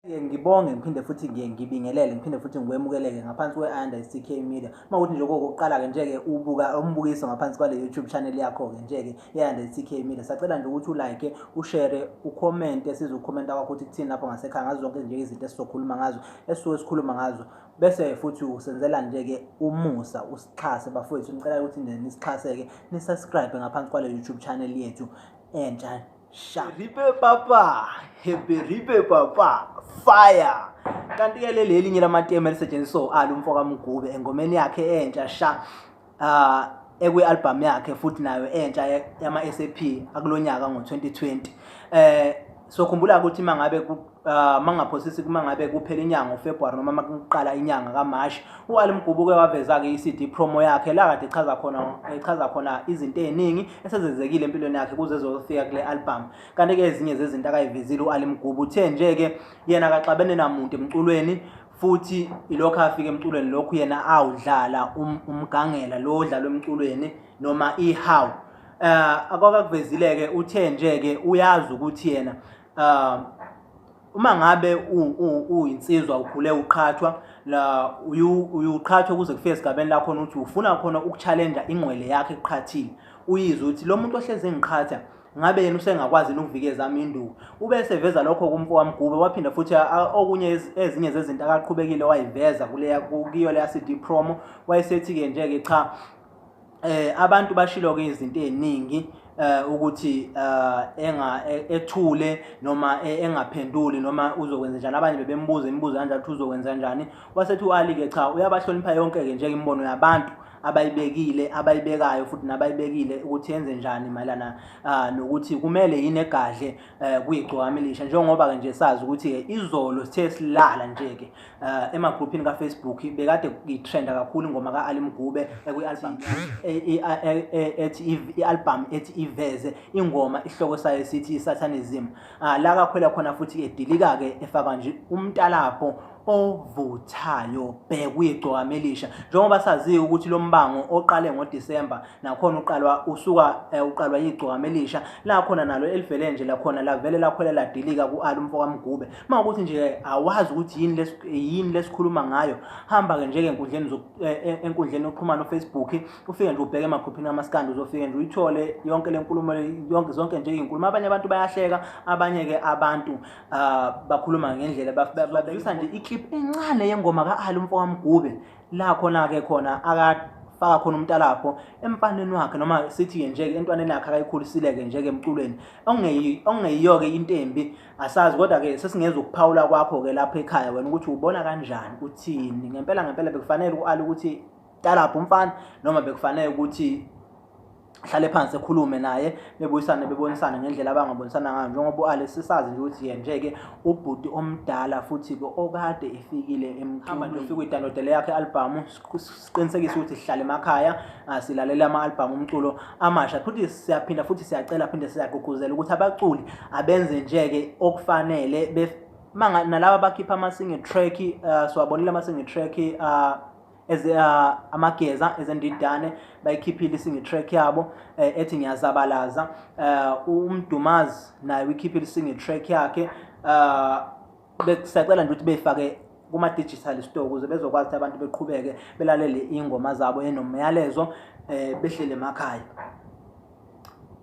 Ngibonge ngiphinde futhi ngiye ngibingelele ngiphinde futhi ngikwemukeleke ngaphansi kwe-Ayanda STK Media. Uma kuthi nje okokuqala-ke nje-ke ubuka umbukiso ngaphansi kwale YouTube channel yakho-ke nje-ke ye-Ayanda STK Media. Sacela nje ukuthi ulike, ushare, ukhomente, size ukhomenta kwakho ukuthi kuthini lapho ngasekhaya ngazo zonke nje izinto esizokhuluma ngazo, esisuke sikhuluma ngazo. Bese futhi usenzela nje-ke umusa usixhase bafowethu. Ngicela ukuthi nje nisixhase-ke, ni-subscribe ngaphansi kwale YouTube channel yethu entsha sha. Ripe papa, happy ripe papa, fire. Kanti-ke leli elinye lamatemu elisetshenziswa u-Ali umfo kaMgube engomeni yakhe entsha sha. Ekwi-album yakhe futhi nayo entsha yama-SAP akulonyaka ngo-2020. Sokhumbula ukuthi mangabe mangaphosisi kuma ngabe kuphela inyanga uFebruary noma makuqala inyanga kaMarch, u-Ali Mgube uke waveza-ke i-CD promo yakhe la kade echaza khona izinto ey'ningi esezenzekile empilweni yakhe kuze ezofika kule album. Kanti-ke ezinye zezinto akayivezile u-Ali Mgube, uthe nje-ke yena akaxabene namuntu emculweni, futhi ilokhu afika emculweni lokhu yena awudlala umgangela lo odlalwa emculweni noma ihawu. Akwakakuvezile-ke, uthe nje-ke uyazi ukuthi yena uma ngabe uyinsizwa ukhule uqhathwa la uyuqhathwa kuze kufike esigabeni la khona ukuthi ufuna khona uku-challenge ingqwele yakhe eqhathile, uyizwe ukuthi lo muntu ohlezi engiqhatha ngabe yena usengakwazi ukuvika ezami induku. Ube eseveza lokho kumfo kaMgube, waphinda futhi okunye ezinye zezinto akaqhubekile wayiveza kuleya kuyo leya CD promo. Wayesethi-ke nje-ke cha, abantu bashilo ke izinto eziningi ukuthi enga ethule noma engaphenduli noma uzokwenza njani. Abanye bebembuza imibuzo kanjalo ukuthi uzokwenza njani, wasethi u-Ali ke cha, uyabahlonipha yonke ke nje imibono yabantu abayibekile, abayibekayo futhi nabayibekile ukuthi yenze njani mayelana nokuthi kumele yini egadle kuyigcokama elisha. Njengoba-ke nje sazi ukuthi-ke izolo sithe silala nje-ke emagruphini ka-Facebook bekade i-trenda kakhulu ingoma ka-Ali Mgube ekwi-album ethi i-album ethi Iveze ingoma, isihloko sayo sithi i-Satanism, la kakhwela khona futhi edilika-ke efaka nje umntalapho ovuthayo bheka uyigcokama elisha. Njengoba saziyo ukuthi lo mbango oqale ngoDisemba nakhona uqalwa usuka uqalwa yigcokama elisha la khona nalo elivele nje lakhona lavele lakhwela ladilika ku-Ali umfo kaMgube. Uma ukuthi nje awazi ukuthi yini lesikhuluma ngayo, hamba-ke nje-ke enkundleni yokuxhumana uFacebook, ufike nje ubheke emagruphini amaskandi, uzofike nje uyithole yonke le nkulumo yonke, zonke nje iy'nkulumo. Abanye abantu bayahleka, abanye-ke abantu bakhuluma ngendlela babekisa nje i-clip encane yengoma ka-Ali umfo kaMgube la khona-ke khona akafaka khona umntalapho emfaneni wakhe, noma sithi-ke nje-ke entwaneni yakhe akayikhulisile-ke nje-ke emculweni, okungeyiyo-ke into embi, asazi. Kodwa-ke sesingeza ukuphawula kwakho-ke lapho ekhaya wena ukuthi ubona kanjani, uthini ngempela ngempela, bekufanele u-Ali ukuthi talapho umfana noma bekufanele ukuthi hlale phansi ekhulume naye, bebuyisane, bebonisane ngendlela abangabonisana ngayo, njengoba u-Ali sisazi nje ukuthi yena nje-ke ubhuti omdala futhi-ke okade efikile emculweni. Nje ufike uyi-downloadele yakhe i-albhamu, siqinisekise ukuthi sihlale emakhaya, silalele ama-albhamu umculo amasha. Futhi siyaphinda futhi siyacela, phinde siyagqugquzela ukuthi abaculi abenze nje-ke okufanele nalaba abakhipha ama-single track. Siwabonile ama-single track eze amageza ezendidane bayikhiphile i-single track yabo ethi Ngiyazabalaza. Umdumazi naye uyikhiphile i-single track yakhe. Besacela nje ukuthi beyifake kuma-digital store ukuze bezokwazi ukuthi abantu beqhubeke belalele iy'ngoma zabo enomyalezo behlele emakhaya.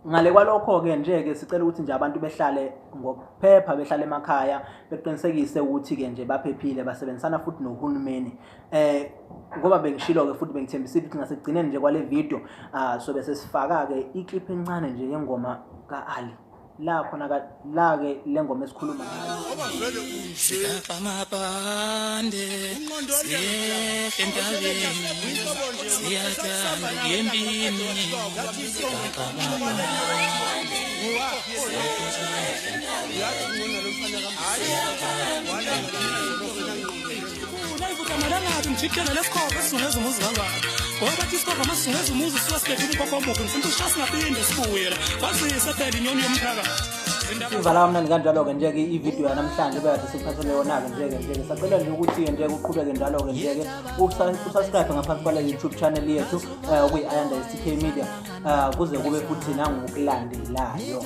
Ngale kwalokho-ke nje-ke sicela ukuthi nje abantu behlale ngokuphepha, behlale emakhaya, beqinisekise ukuthi-ke nje baphephile, basebenzisana futhi nohulumeni. Ngoba bengishilo-ke futhi bengithembisile ukuthi ngasekugcineni nje kwale video sobe sesifaka-ke i-clip encane nje yengoma ka-Ali la khona la-ke le ngoma esikhuluma ngayo. Sikamabande siyehle entabeni, siyathanda ukuyempini. Sikamabande siyehle entabeni. Ngijikela lesikhova esizungeza umuzi kababa, ngoba bathi isikhova masizungeza umuzi suka silethe umkhokho omubi. Ngifuna ukuthi singaphinde sibuye la, kwazise phela inyoni yomphakathi. Sivala kamnandi kanjalo-ke nje-ke ividiyo yanamhlanje bekade sikuphathele yona-ke nje-ke. Sacela nje ukuthi-ke nje kuqhubeke njalo-ke nje-ke usubscribe ngaphansi kwale YouTube channel yethu okuyi-Ayanda STK Media, kuze kube futhi nangokulandelayo.